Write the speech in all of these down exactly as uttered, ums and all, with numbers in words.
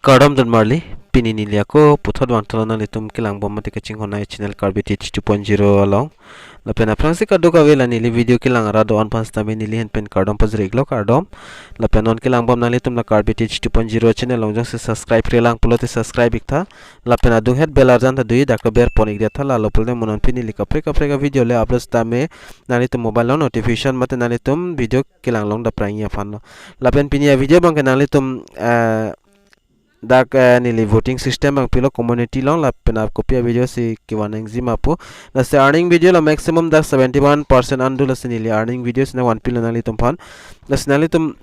Kardom don marli, pini neli ako puthot vangthulo nanglitum kelang bom mate kachinghon ai channel Karbi Teach two point zero along. Lapen aphrangsi kadokave la neli video kelang arat do-an aphan sitame neli ahin pen kardom pajir-iklo, kardom. Lapen non kelang bom nanglitum la Karbi Teach two point zero channel along jongsi subscribe-re lang pulote subscribe-iktha. Lapen adunghet bell arjan ta do-i, dak ta ber pon-ikdet tha, lalo pulote mo non pini neli kaprek kaprek a-video le upload sitame nanglitum mobile along notification mate nanglitum video kelang long dapprang-i aphanlo. Lapen pini a-video abangke nanglitum, eh, dak, eh, neli voting system abang pilo community along, lapen a kopi a-video si kevan nangjima pu. Lasi earning video la maximum dak seventy-one percent an do, lasi neli earning video si nangvanpilo nanglitum aphan. Lasi nanglitum,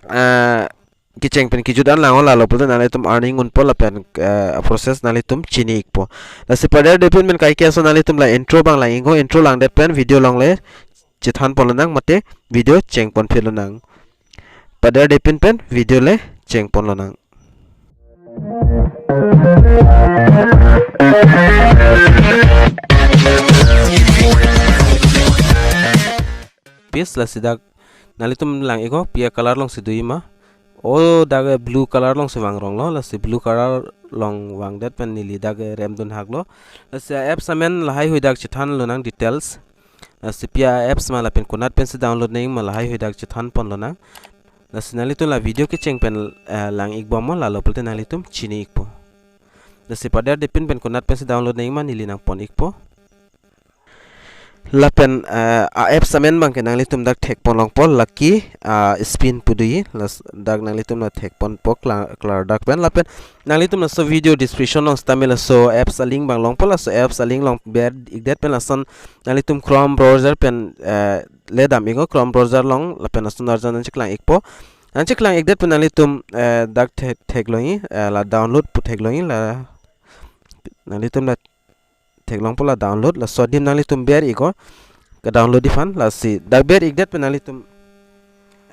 eh, kecheng pen kejut an lang-o, lalo pulote nanglitum earning unpo lapen, eh, process nanglitum chini-ikpo. Lasi paderdepin pen kaike ason nanglitum la intro abang lang-iknon, intro langdet pen video along le chethan ponlonang mate video cheng ponphelonang. Paderdepin pen video le cheng ponlonang. Pis lasi dak nanglitum lang-iknon pi a-color alongsi do-i ma. O dak blue color alongsi vangronglo, lasi blue color along vangdet pen neli dak remdun haklo. Lasi apps amen lahaihui dak chethanlonang details. Lasi pi a-apps ma lapen konat pensi download nangji ma lahaihui dak chethan ponlonang. Lasi nanglitum la video kecheng pen, eh, lang-ik bomnon, lalo pulote nanglitum chini-ikpo. Lasi paderdepin pen konat pensi download nangji ma neli nangpon-ikpo. Lapen, eh, a-apps amen abangke nanglitum dak thek ponlongpo Lucky, ah, Spin pu do-i, las dak nanglitum la thek ponpo kla-, klardak pen. Lapen nanglitum laso video description along sitame laso apps a-link abang longpo, laso apps a-link along ber-ikdet pen lason nanglitum Chrome browser pen, eh, le dam-iknon, Chrome browser along, lapen lason arjan nangcheklang-ikpo. Nangcheklang-ikdet pen nanglitum, eh, dak the-, theklongji, eh, la download pu theklongji, la nanglitum la theklongpo la download, laso adim nanglitum ber-iknon, ka-download-ji aphan. Lasi dak ber-ikdet pen nanglitum,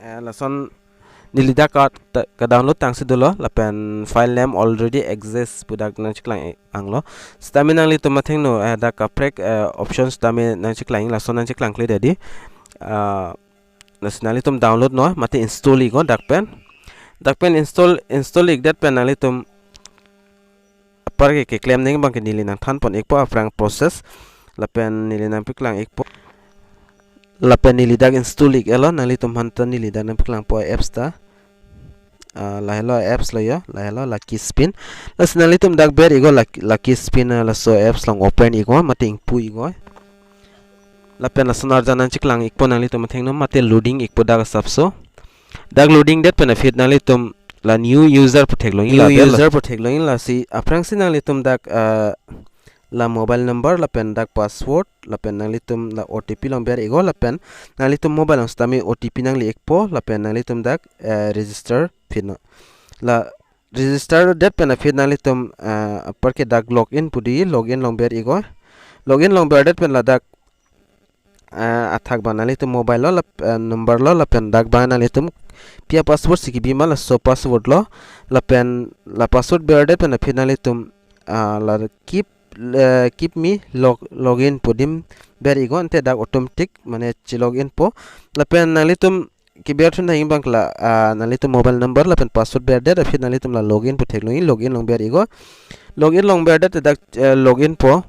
eh, lason neli dak ka-, ta-, ka-download tangsi dolo, lapen file name already exists pu dak nangcheklang-iknanglo. Sitame nanglitum athengno, eh, dak kaprek, eh, options sitame nangcheklang, lason nangcheklangkledetji. Ah, lasi nanglitum download-non mate install-iknon dak pen. Dak pen install, install-ikdet pen nanglitum apar ke keklem nangji abangke neli nangthan pon-ikpo aphrang process. Lapen neli nangpeklang-ikpo. Lapen neli dak install-ik-etlo, nanglitum aphan ta neli dak nangpeklangpo apps ta. Ah, lahelo apps lo jo, lahelo Lucky Spin. Lasi nanglitum dak ber-iknon Lucky, Lucky Spin, ah, laso apps along open-iknon mate ingpu-iknon. Lapen lason arjan nangcheklang-ikpo nanglitum athengno mate loading-ikpo dak asapso. Dak loading-det pen aphi nanglitum la new user pu theklongji, new la ber la user pu theklongji, lasi aphrangsi nanglitum dak, ah, la mobile number lapen dak password lapen nanglitum la O T P along ber-iknon, lapen nanglitum mobile along sitame O T P nangle-ikpo, lapen nanglitum dak, eh, register phinon. La register-det pen aphi nanglitum, eh, apar ke dak login pu do-i, login along ber-iknon. Login along berdet pen ladak, eh, athak abang nanglitum mobile lo, lap-, eh, number lo, lapen dak abang nanglitum pi a-password si kebi ma laso password lo, lapen la password berdet pen aphi nanglitum, ah, la keep, eh, keep me log-, login pu adim ber-iknon, ante dak automatic mane che-login-po. Lapen nanglitum keber thun nangji abangke la, ah, nanglitum mobile number lapen password berdet aphi nanglitum la login pu theklongji, login along ber-iknon. Login along berdet dak, eh, login-po.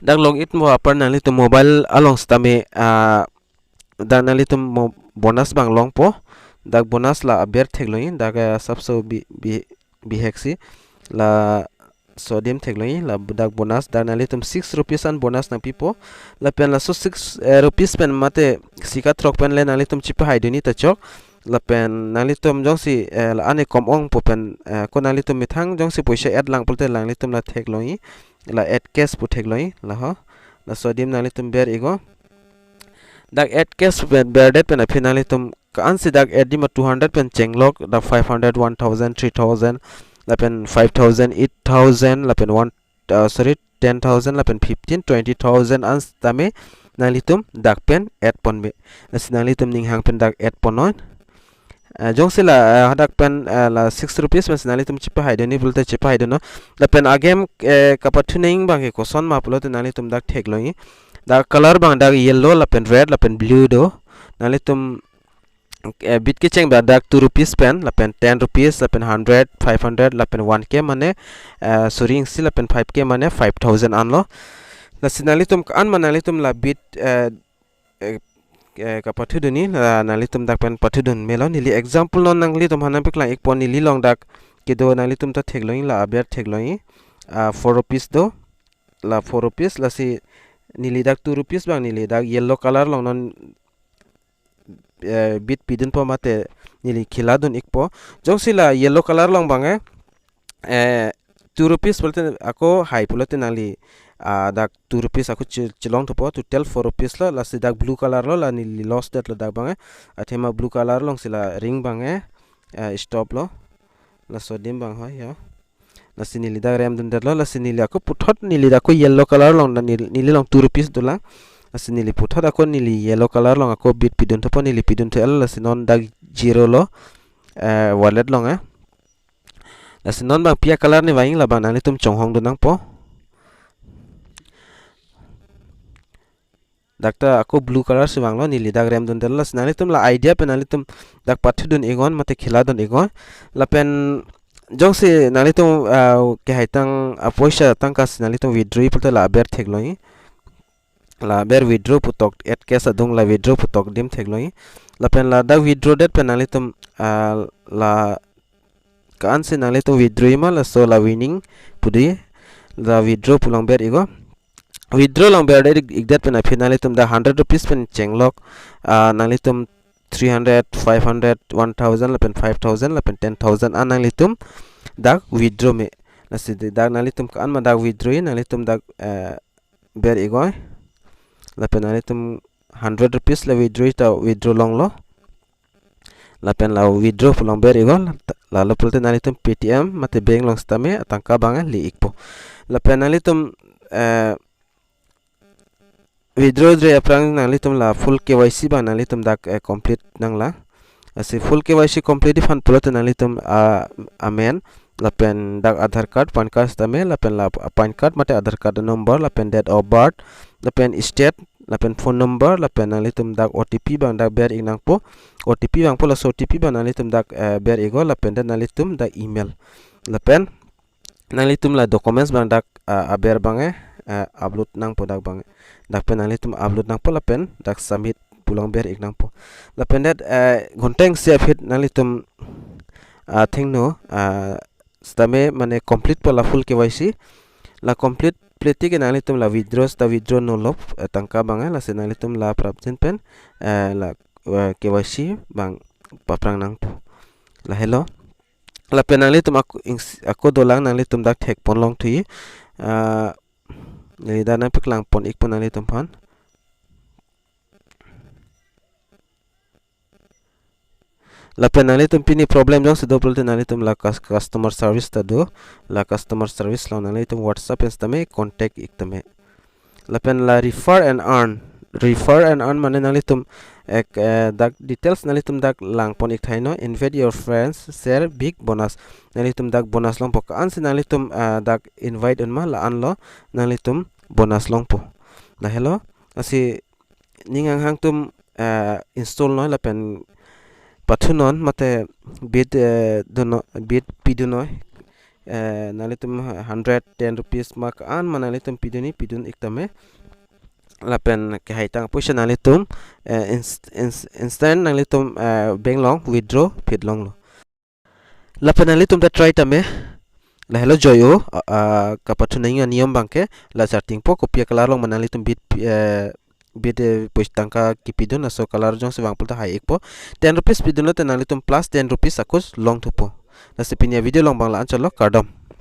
Dak login-po apar nanglitum mobile along sitame, ah, dak nanglitum mo-, bonus abang longpo. Dak bonus la aber theklongji, dak, eh, asapso bi-, bi-, biheksi. Laso adim theklongji, la dak bonus, dak nanglitum six rupees an bonus nangpipo. Lapen laso six, eh, rupees pen mate sika throk pen le nanglitum chepahaidunji ta chok. Lapen nanglitum jongsi, eh, la ane kom ongpo pen, eh, ko nanglitum methang jongsi poisa add lang pulote nanglitum la theklongji, la add cash pu theklongji, laho. Laso adim nanglitum ber-iknon. Dak add cash pen berdet pen aphi nanglitum ka-ansi dak add-ji ma two hundred pen chenglok, dak five hundred, one thousand, three thousand, lapen five thousand, eight thousand, lapen one, uh, sorry, ten thousand, lapen fifteen, twenty thousand an sitame nanglitum dak pen add ponpe. Lasi nanglitum ninghang pen dak add ponnon. Eh, jongsi la, eh, hadak pen, eh, la six rupees pensi nanglitum chepahaidunji pulote chepahaidunnon. Lapen a-game, eh, kapathu nangji abangke koson ma pulote nanglitum dak theklongji. Dak color abang dak yellow lapen red lapen blue do. Nanglitum eh, bit kecheng ba dak two rupees pen, lapen ten rupees, lapen hundred, five hundred, lapen one K mane, eh, suri ingsi, lapen five K mane five thousand anlo. Lasi nanglitum an ma nanglitum la bit, eh, eh, eh, kapathudunji, la nanglitum dak pen pathudun melo. Neli example non nanglitum aphan nangpeklang ikpo, neli along dak kedo nanglitum ta theklongji, la aber theklongji, ah, four rupees do, la four rupees, lasi neli dak two rupees abang neli dak yellow color along non, eh, bit pidunpo mate neli khela dun ikpo. Jongsi la yellow color along abang, eh, eh, two rupees pulote ako hai pulote nangli, ah, dak two rupees ako che-, chelongthupo, total four rupees lo, lasi dak blue color lo, la neli loss detlo dak abang, eh. Athema blue color alongsi la ring abang, eh, eh, stop lo. Laso adim abang hoi ya. Lasi neli dak rem dundetlo, lasi neli ako puthot neli dak ako yellow color along, na neli, neli along two rupees dolang. Lasi neli puthot ako neli yellow color along ako bit pidunthupo, neli pidunthu-el, lasi non dak zero lo, eh, wallet along, eh. Lasi non abang pi acolor ni vangji labang nanglitum chonghong dun nangpo. Dak ta ako blue color si vanglo, neli dak rem dundetlo, lasi nanglitum la idea pen nanglitum dak pathudun iknon mate khela dun iknon. Lapen jongsi nanglitum, ah, kehaitang apoisa tangka si nanglitum withdrawji pulote la aber theklongji. La aber withdraw pu tok, add cash adung la withdraw pu tok adim theklongji. Lapen ladak withdraw det pen nanglitum, ah, la ko-an si nanglitum withdrawji ma, laso la winning pu do, la withdraw pu along ber iknon. Withdraw along berdet ik-, ikdet pen aphi nanglitum dak hundred rupees pen chenglok, ah, nanglitum three hundred, five hundred, one thousand, lapen five thousand, lapen ten thousand an nanglitum dak withdraw me. Lasi dak nanglitum ko-an ma dak withdrawji, nanglitum dak, eh, ber iknon. Lapen nanglitum hundred rupees la withdrawji ta withdraw longlo. Lapen la withdraw pu along ber iknon, lalo pulote nanglitum Paytm mate bank along sitame atangka abang le ikpo. Lapen nanglitum, eh, withdraw dre aphrang nanglitum la full K Y C abang nanglitum dak, eh, complete nanglang. Lasi full K Y C completji aphan pulote nanglitum, ah, amen, lapen dak Aadhaar card, PAN card sitame, lapen la PAN card mate Aadhaar card number, lapen date of birth, lapen state, lapen phone number, lapen nanglitum dak O T P abang dak ber ik nangpo. O T P abang pulo, laso O T P abang nanglitum dak, eh, ber iknon, lapen dak nanglitum dak email. Lapen nanglitum la documents abang dak, ah, aber abang, eh, eh, upload nangpo dak abang. Dak pen nanglitum upload nangpo lapen dak submit pu along ber ik nangpo. Lapen det, eh, ghonta isi aphi nanglitum, ah, thengno, ah, sitame mane complete po la full K Y C. La complete plete ke nanglitum la withdraw sita withdraw nolo, eh, tangka abang, eh, lasi nanglitum la prapjin pen, eh, la, eh, K Y C abang paprang nangpo. Lahelo. Lapen nanglitum ako ings-, ako dolang, nanglitum dak thekpon longthuji. Ah, neli dak nangpeklang pon ikpo nanglitum aphan. Lapen nanglitum pini problem jongsi do pulote nanglitum la cus-, customer service ta do, la customer service along nanglitum WhatsApp pen sitame contact ik tame. Lapen la refer and earn. Refer and earn mane nanglitum ek, eh, dak details nanglitum dak langpon ik thaino, invite your friends, share big bonus. Nanglitum dak bonus longpo, ko-an si nanglitum, eh, dak invite un ma la-anlo nanglitum bonus longpo. Lahelo, lasi ning anghang atum, eh, install noi lapen pathunon mate bit, eh, dunnoi, bit pidunnoi. Eh, nanglitum hundred, ten rupees ma ko-an ma nanglitum pidunji, pidun ik tame. Lapen kehaitang apoisa nanglitum, eh, inst-, inst-, instant nanglitum, eh, bank along withdraw phit longlo. Lapen nanglitum ta try tame. Lahelo joy o, ah, ah, kapathu nangji aniyom abangke, la chartingpo, kopi acolor along ma nanglitum bit, eh, bit, eh, poisa tangka kipidun, laso color jongsi vang pulote hai ikpo. Ten rupees pidunlote nanglitum plus ten rupees ako longthupo. Lasi pini avideo along abang la-an chotlo, kardom.